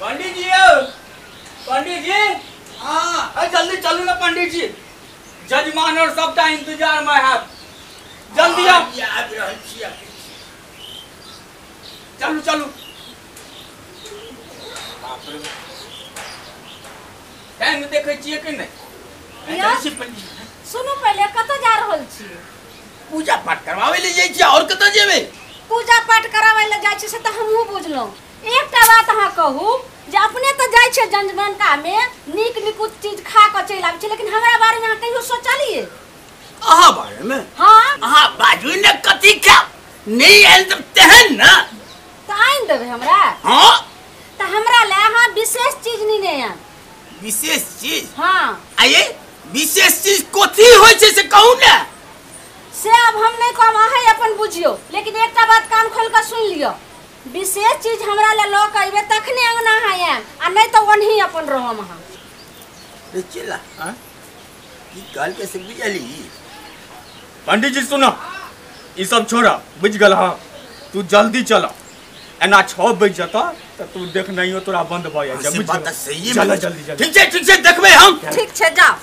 पंडित जी यौ, पंडित जी। हाँ अरे जल्दी चलू ना पंडित जी, जजमान और सबटा इंतजार में है, जल्दी आओ। आबि रहल छी। चलू चलू। बाप रे, टाइम देखै छियै कि नहि? सुनू पहिले, कतऽ जा रहल छी? पूजा पाठ करवावे ले जाइ छी, और कतऽ जेबै? पूजा पाठ कराबै ले जाइ छी से तऽ हमहूँ बुझलहुँ। एकटा बात अहाँ कहू जे अपने तऽ जाइ छियै जजमानका में नीक निकुत चीज खा कऽ चलि आबै छी, लेकिन हमरा बारे में अहाँ कहियो सोचलियै? अहाँ बारे में? हाँ। अहाँ बाजू ने कथी खायब, नहि आयल तऽ तेहन ने तऽ आनि देबै हमरा। हाँ तऽ हमरा लए अहाँ विशेष चीज नेने आयब। विशेष चीज? हाँ। आये विशेष चीज कथी होइ छै से कहू ने। से अब हम नहीं कहब, अहाँ अपन बुझियो, लेकिन एकटा बात कान खोल कऽ सुनि लिअ, विशेष चीज हमरा लए लऽ कऽ अयबै तखने अंगना अहाँ आयब, आ नहि तऽ ओनही अपन रहब अहाँ। रे चला, की कहलकै से बुझली? पंडित जी सुनो, ई सब छोड़ा, बुझ गेल? हाँ तू जल्दी चल, एना 6 बज जतऽ तऽ तू देखनाइयो तोरा बंद भऽ जाइ छै। बात सही। चल जल्दी जल्दी। ठीक छै ठीक छै, देखबै हम। ठीक छै जाओ।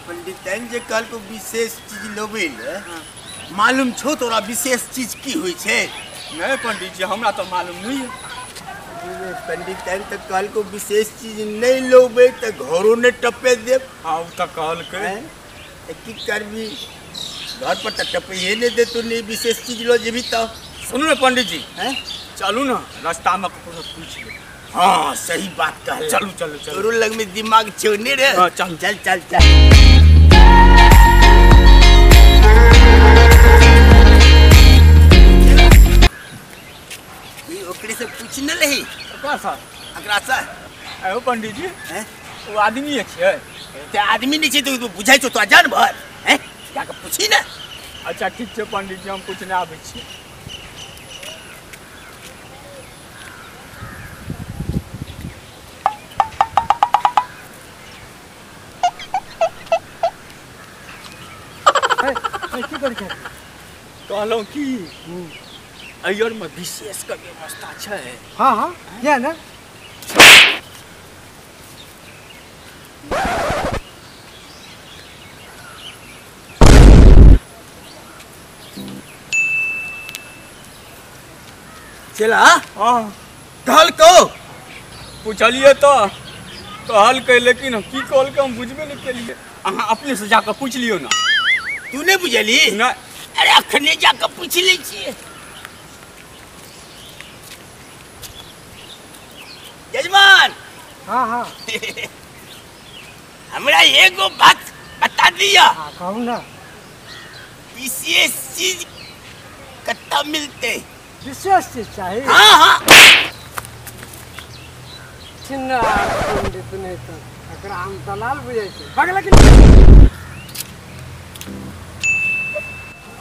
पंडितन जे कहलको विशेष चीज लेबै ले, मालूम छौ तोरा विशेष चीज की होइ छै? नहीं पंडित जी, हमरा तो मालूम नहीं है। पंडितन तऽ कहलको विशेष चीज नहीं लेबै तऽ घरो नहि टपे देब। हाँ ओ तऽ कहलकै। तऽ की करबी, घर पर तऽ टपैए नहि देतौ, नहीं विशेष चीज लऽ जेबही तऽ। सुनू ने पंडित जी, चलू ना रास्ता में ककरो पूछि लेब। हाँ सही बात कहल। चलू चलू चलू, तोरो लग में दिमाग छौ ने रे। हाँ, चल चल चल चल। ओकरे से पूछ न लही। ओकरा से? एकरा से। आयो पंडित जी, वो आदमी छै? ते आदमी नहीं छै तो बुझाइ छौ तोरा जानवर हैं, जाके पूछी ना। अच्छा ठीक छै पंडित जी, हम पूछने आबै छी। की करै छै? कहलहुँ कि अयर में विशेष के व्यवस्था छै। हाँ हाँ किया ना। चला। हाँ कहलको? पूछलियै तऽ कहलकै, लेकिन की कहलकै हम बुझबे नहि केलियै। अहाँ अपने से जाकऽ पूछि लियौ ना। तू नहीं बुझली? नहीं। अरे अखने जाकऽ पूछि लै छियै। यजमान। हाँ हाँ। हमरा एगो बात बता दिया। हाँ कहू ना। विशेष चीज कत्ता मिलते? विशेष चीज चाहिए? हाँ हाँ। चिन्ना पंडित नहीं तो एकरा हम दलाल बुझै छी। बगल के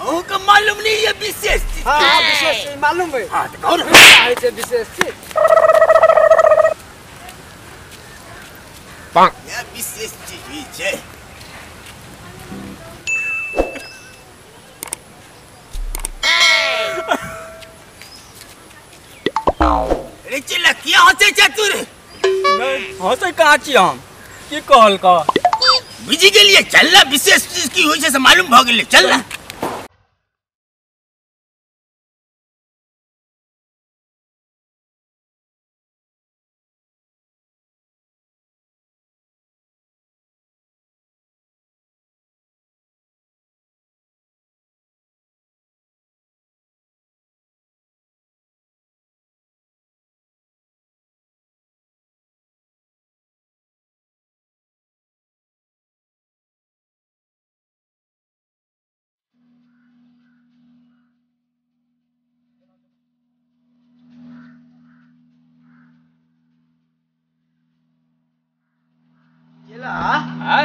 अहूँ के मालूम नहीं है विशेष चीज? हाँ हाँ विशेष चीज मालूम है। हाँ तो कहू ना। है विशेष चीज। यह विशेष चीज ही छै। अरे चला, किया हंसै छै तू रे? नहीं हंसै कहाँ छी हम, की कहलकै? बुझि गेलियै? चल ना, विशेष चीज की होइ छै से मालूम भऽ गेलै, चल ना।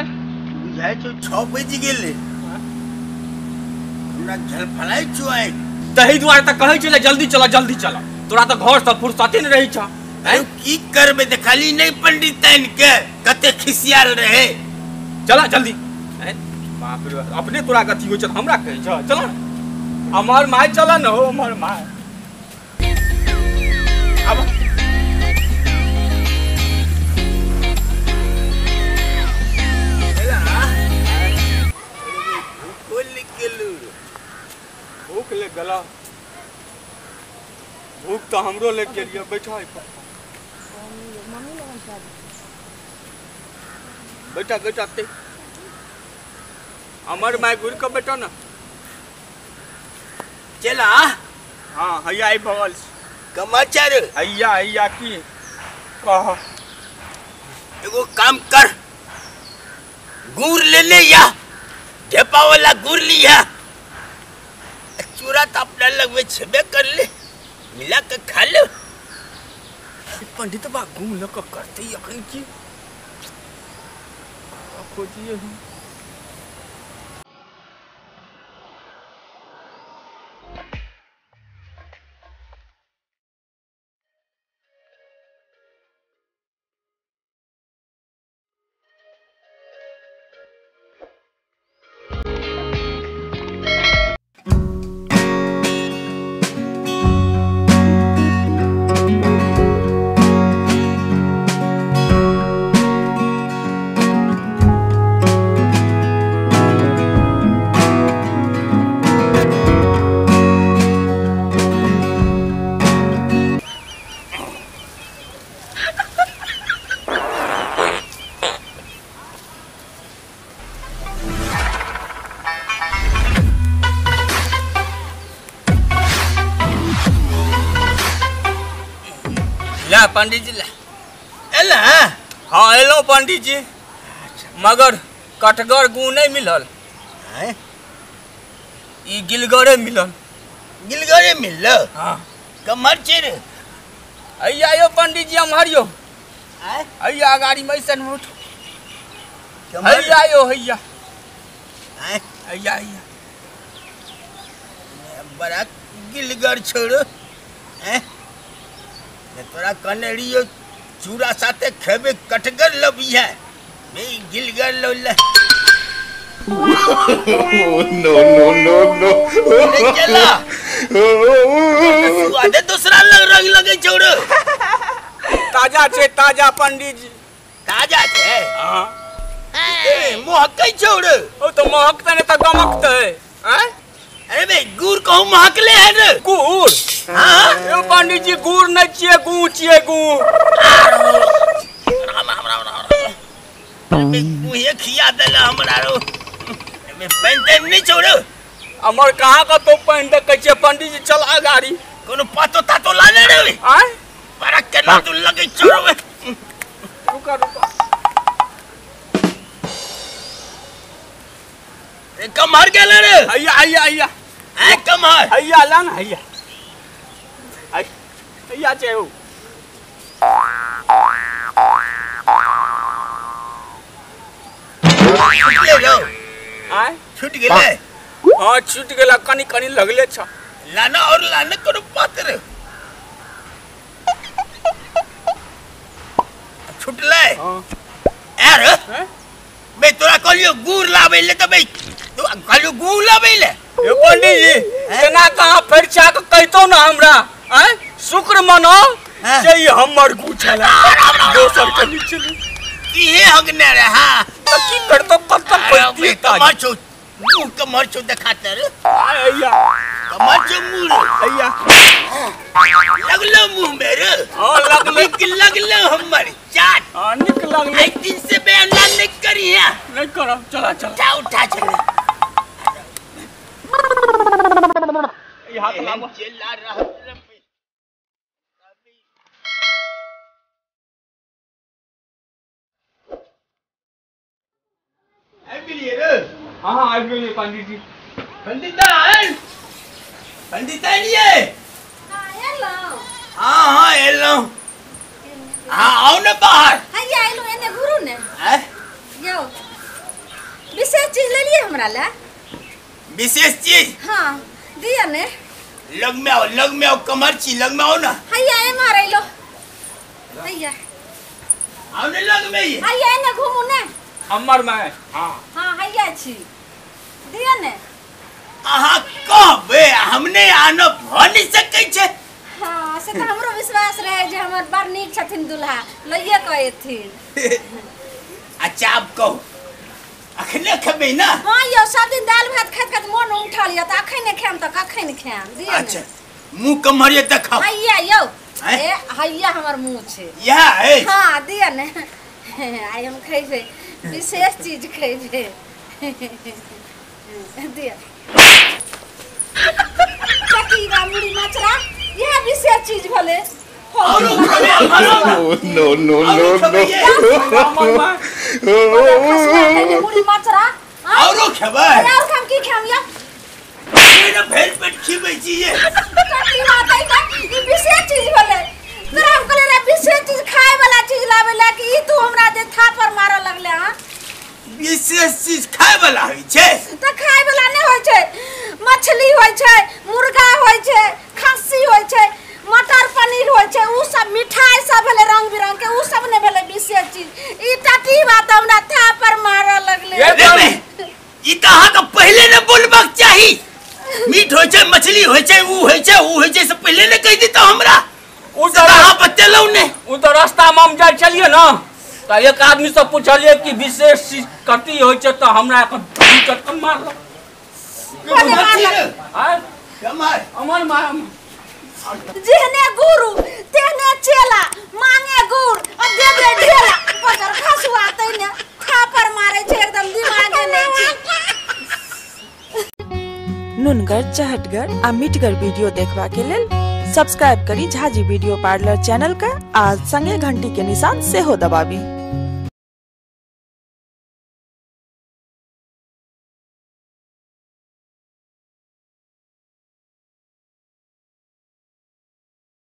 बुझाइ छौ 6 बजि गेलै, हमरा झलफलाइ छौ आइ। तही दुआरे तऽ कहै छलै जल्दी चल जल्दी चल, तोरा तऽ घर से फुर्सते नहि रहै छौ। अरे की करबे देखली नहीं पंडितन के कते खिसियाल रहे। चला जल्दी। बाप रे अपने तोरा कथी होइ छ हमरा कहै छ। चला हमार my चला न हो हमार my. अब भूख ले गला, भूख तो हमरो ले गेलियो। बैठो बैठा बैठा ते हमर my घुर के बैठो ना। चला। हाँ हैया आई बगल कमाचार हैया हैया की कह। एगो काम कर, गुड़ ले ले या ढेपा वाला गुड़ लिया, चूरा तो अपना लगवे छेबे कर ले, मिला के खा ले। पंडित बा गुड़ लक करते अखन की खोजिए हम। ला पंडित जी ला। एला? हाँ एलो पंडित जी, मगर कटगर गु नहीं मिलल, ई गिलगरे मिलल। गिलगरे मिलल? हाँ। कमर छे रे। अइया यो पंडित जी हमार यो अइया गाड़ी में ऐसन उठ। हैया यो हैया हैया हैया बड़ा गिलगर छोड़ो। तोरा कहने रहियो चूड़ा साथे खेबे कटगर लबी है, मैं गिलगर लौला। नो नो नो नो चला स्वादे दूसरा लग रंग लगे छोड़ो। ताजा छे ताजा पंडित जी, ताजा छे। हां ए महकै छोड़ो। ओ तो महकते ने त गमकते हैं। अरे बे गुड़ कहूं महकले है रे। गुड़? हां यो पंडित जी गुड़ नहीं छिए, गू छिए गू। राम राम राम राम। बे गुहे खिया देला हमरा रो। बे पेन तेन नहीं छोड़ो। अमर कहां का तो पेन दे छिए पंडित जी। चल आ गाड़ी कोनो पातो तातो लाने रे। आय बड़ा केना तू लगे छोड़ो। रुका रुका ए कमर गेल रे। हैया हैया हैया ए कमर हैया ला ना हैया हैया छै ओ। छूट गेलो। आय छूट गेलै? हां छूट गेला, कनी कनी लगले छ। लाना और लाना कोनो पात्र छूटलै। हां अरे बे तोरा कहलियो गुड़ लाबै ले त बे तू कहलियो गुड़ लाबै ले। यो पंडित जी केना कहां फरिछा के कहितो ना हमरा। आय शुक्र मनाओ जे ई हमर गु छला, दोसर के नहीं छले। इहे हगने रे। हां त की करतो कत तक कोई कमर छौ मुंह कमर छौ देखाते रे। आय हैया कमर छौ मुंह हैया लगलो मुंह में रे। हां लगले निक लगलो हमर चाट। हां निक लगले। एक दिन से बेअना नहीं करी है। नहीं करब। चला चला उठा उठा चला। ई हाथ लाबो। चला रहा रे। हां हां आबि गेलियै पंडित जी। पंडित आयल? पंडित आइए? हां एलौ। हां हां एलौ। हां आओ ने बाहर। हैया एलौ एने घुरू ने। हैं यौ विशेष चीज लेलियै हमरा ले? विशेष चीज? हां दिया ने। लग में आओ, लग में आओ कमर छी, लग में आओ ना। हैया एम्हर एलौ। हैया आउने लग में ये हैया एने घुमू ने हमर में। हां हां हैया छी दियो ने। अहाँ कहबे हमने आनो भ नहीं सकै छै। हां से त हमरो विश्वास रहे जे हमर बड़ नीक छथिन दुल्हा लइए क एथिन। अच्छा अब कहू अखने खेबै ना? हां यौ सब दिन दाल भात खाइत खाइत मन उठल य त अखने खाएम त कखन खाएम। दियो ने। अच्छा मुंह कमरिए देखाओ। हैया यौ ए हैया हमर मुंह छै या है। हां दियो ने आइ हम खैबे विशेष चीज खैबे। दियो चकीरा मुड़ी मचरा यह विशेष चीज भले। No no no no. मुड़ी मचरा औरो खेबै और हम की खाम या ने भेल पेट खिबै छी ये चकीरा तै त ई विशेष चीज भले। तोरा हम कहले रे विशेष चीज खाए वाला चीज लावे ला कि ई तू हमरा दे थापर मारे लगले। हां विशेष चीज खाए वाला होई छै त खाए वाला नै होई छै। मछली होई छै, मुर्गा होई छै, खस्सी होई छै, मटर पनीर होई छै, उ सब मिठाई सब भेले रंग बिरंग के, उ सब ने भेले विशेष चीज। ई टटी बात हमरा थापर मारे लगले। ई त अहाँ के पहिले ने बोलबाक चाही। मीट होई छै, मछली होई छै, उ होई छै, उ होई छै, से पहिले ने कहि दितौ हमरा। उ त अहाँ बतेलौ ने। उ त रास्ता में हम जाइ छलियै ना त एक आदमी से पूछलियै कि विशेष चीज कथी होई छै त हमरा चटकन मारलक। अमर मार जेहने गुरु तेहने चेला मांगे गुड़ आ दे दे ढेला। पकड़ खसुआ तैने थापर मारे छै एकदम दिमागे नै छै। नुनगर चहटगर आ मिठगर वीडियो देखबा के लेल सब्सक्राइब करी झाजी वीडियो पार्लर चैनल का आ संगे घंटी के निशान सेहो दबाबी।